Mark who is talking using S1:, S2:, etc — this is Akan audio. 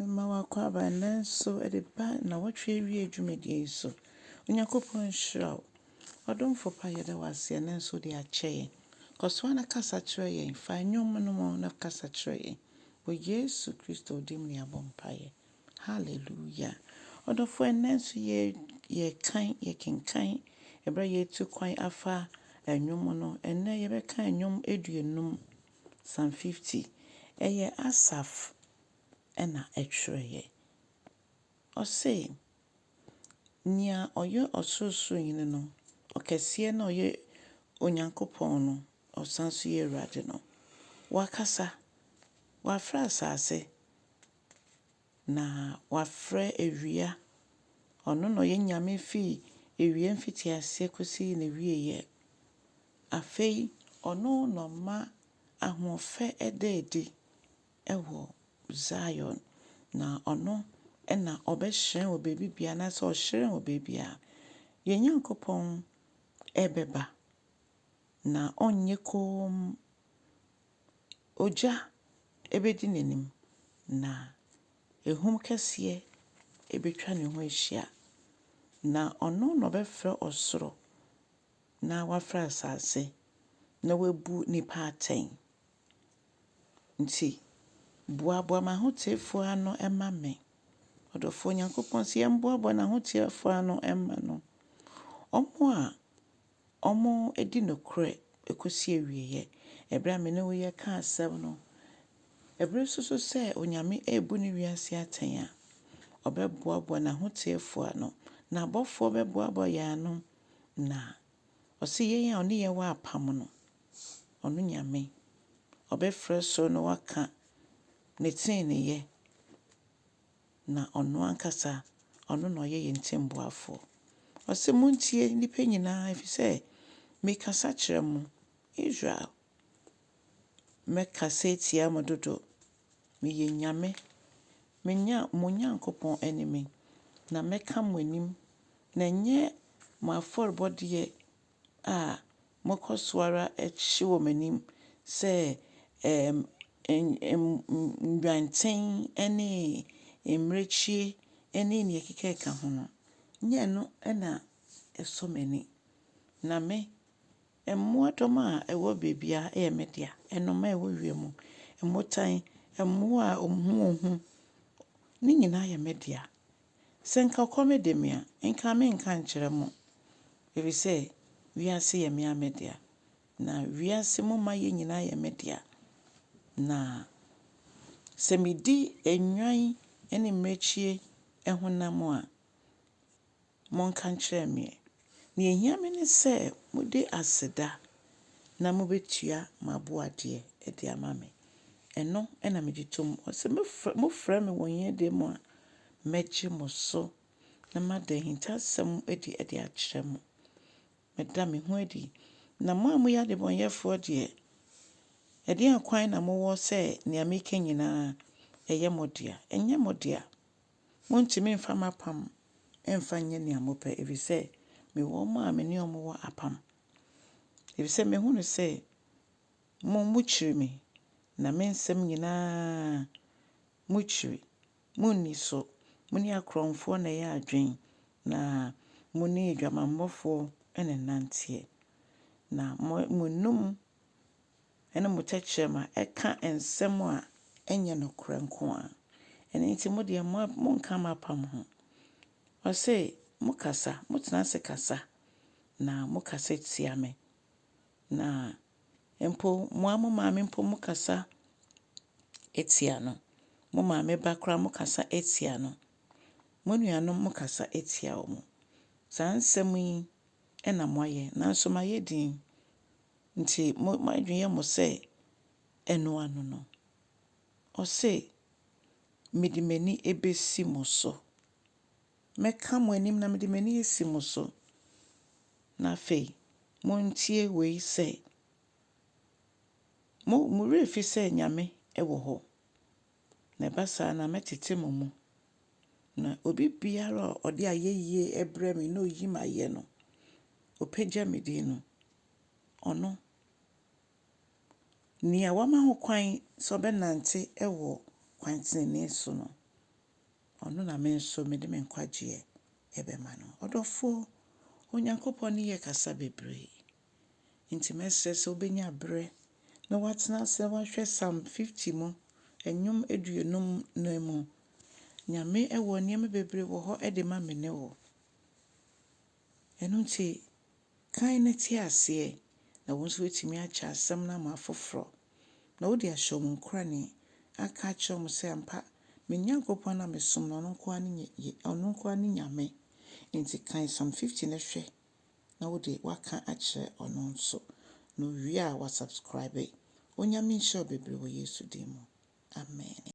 S1: Mema wo akwaaba nnɛ nso de ba nnawɔtwe awie dwumadie yi so. Onyankopɔn nhyira wo. Ɔdomfo pa yɛda wo ase ɛnnɛ nso wode akyɛ yɛn. Kɔ so ara na kasa kyerɛ yɛn. Fa nnwom no mu na kasa kyerɛ yɛn. Wɔ Yesu Kristo din mu na yɛabɔ mpaeɛ. Hallelujah. Ɔdɔfo ɛnnɛ nso yɛ yɛkan yɛkenkan ɛberɛ a yɛretu kwan afa nnwom no. Ɛnnɛ yɛbɛka nnwom 50, Psalm 50. Ɛyɛ Asaf na ɛtwerɛeɛ. Ɔse, Nea ɔyɛ Ɔsorosoroni no, ɔkɛseɛ no a ɔyɛ Onyankopɔn no, ɔsan nso yɛ Awurade no, wakasa, wafrɛ asase, na wafrɛ awia. Ɔno na ɔyɛ Nyame firi awia mfitiaseɛ kɔsi n'awieeɛ. Afei, ɔno na ɔma ahoɔfɛ da adi wɔ Zion, na ɔno na ɔbɛhyerɛn wɔ baabi biara anaasɛ ɔhyerɛn wɔ baabiara. Yɛn Nyankopɔn ɛbɛba, na ɔnyɛ komm. Ogya ɛbɛdi n'anim, na ehum kɛseɛ ɛbɛtwa ne ho ahyia. Na ɔno na ɔbɛfrɛ ɔsoro na wafrɛ asase na wabu nnipa atɛn. Nti, boaboa m'ahoteefoɔ ano ma me. Ɔdɔfoɔ Nyankopɔn sɛ yɛmboaboa n'ahoteefoɔ ano ma no. Wɔn a wɔdi nokorɛ kɔsi awieeɛ. Ɛberɛ a me ne wo yɛka asɛm no, ɛberɛ nso so sɛ Onyame rebu ne wiase atɛn a, ɔbɛboaboa n'ahoteefoɔ ano. N'abɔfoɔ bɛboaboa yɛn ano na ɔse yɛn a ɔne yɛn wɔ apam no, ɔno Nyame, ɔbɛfrɛ soro na waka ne teneneeyɛ, na ɔno ankasa, ɔno na ɔyɛ yɛn tɛmbuafoɔ. Ɔse montie nnipa nyinaa ɛfiri sɛ mekasa kyerɛ mo, Israel. Mɛkasa atia mo dodo. Meyɛ Nyame. Me nya mo Nyankopɔn ne me, na mɛka mo anim, na ɛnyɛ mo afɔrebɔdeɛ a mokɔ so ara hye wɔ m'anim sɛ ɛɛm nnwanten ne mmirekyie ne nea ɛkeka ho no, nyɛ ɛno na ɛsɔ m'ani. Na me, mmoadɔma a ɛwɔ baabiara yɛ me dea. Nnomaa a ɛwɔ wiem, mmotan, mmoa a wɔn ho wɔ hu, ne nyinaa yɛ me dea. Sɛ nka ɔkɔm de me a, nka menka nkyerɛ mo, ɛfiri sɛ wiase yɛ me ara me dea. Na wiase mu mayɛ nyinaa yɛ me dea. Na sɛ medi nnwan ne mmirekyie honam a, monka nkyerɛ me. Nea ehia me ne sɛ mode aseda na mobɛtua mo aboadeɛ de ama me. Ɛno na megye tom. Ɔse mofrɛ me wɔ hiadeɛ mu a, mɛgye mo so na mada ahintasɛm adi de akyerɛ mo. Meda me ho adi. Na mo a moyɛ adebɔneyɛfoɔ deɛ, ɛdeɛn kwan na mowɔ sɛ nea meka nyinaa ɛyɛ mo dea? Ɛnyɛ mo dea. Montumi mfa m'apam mfa nyɛ nea mopɛ, ɛfiri sɛ mewɔ wɔn a me ne wɔn wɔ apam. Ɛfiri sɛ mehunu sɛ mo mokyiri me, na me nsɛm nyinaa mokyiri. Monni so. Mo ne akorɔmfoɔ na ɛyɛ adwene, na mo ne adwamammɔfoɔ na ɛnanteɛ. Na mo mo anum ne mo tɛkyerɛma ɛka nsɛm a ɛnyɛ nokorɛ nko ara. Ɛno nti mo deɛ monka m'apam ho. Ɔse mokasa, motena ase kasa, na mokasa tia me. Na mpo mo ara mo maame mpo mokasa tia no. Mo maame ba koraa mokasa tia no. Mo nuanom mokasa tia wɔn. Saa nsɛm yi na moayɛ, nanso mayɛ din. Nti mo adwene yɛ mo sɛ ɛno ano no. Ɔse, mede m'ani bɛsi mo so. Mɛka mo anim na mede m'ani asi mo so. Na afei, montie wei sɛ, mo mo werɛ fi sɛ Nyame wɔ hɔ. Na ɛba saa na mɛtete mo mu. Na obi biara a ɔde ayɛyie brɛ me na oyi me ayɛ no, ɔpagya me din no, ɔno, nea wama ho kwan sɛ ɔbɛnante wɔ kwan tenenee so no. Ɔno na me nso mede me nkwagyeɛ ɛbɛma no. Ɔdɔfoɔ, Onyankopɔn ne yɛ kasa bebree. Nti mɛsrɛ sɛ wobɛnya berɛ na woatena ase woahwɛ Psalm 50 mu, nnwom 50 no mu. Nyame ɛwɔ nneɛma bebree wɔ hɔ de ma me ne wo. Ɛno nti, kan no te aseɛ na wo nso woatumi akyɛ asɛm no ama afoforɔ. Na wode ahyɛ wɔn nkorane aka akyerɛ wɔn sɛ ampa, me Nyankopɔn a mesom no, ɔno nko ara ne Nyame. Nti kan Psalm 50 no hwɛ na wode waka akyerɛ ɔno nso. Na owie a wasubscribe. Onyame nhyira wo bebree wɔ Yesu din mu. Amen.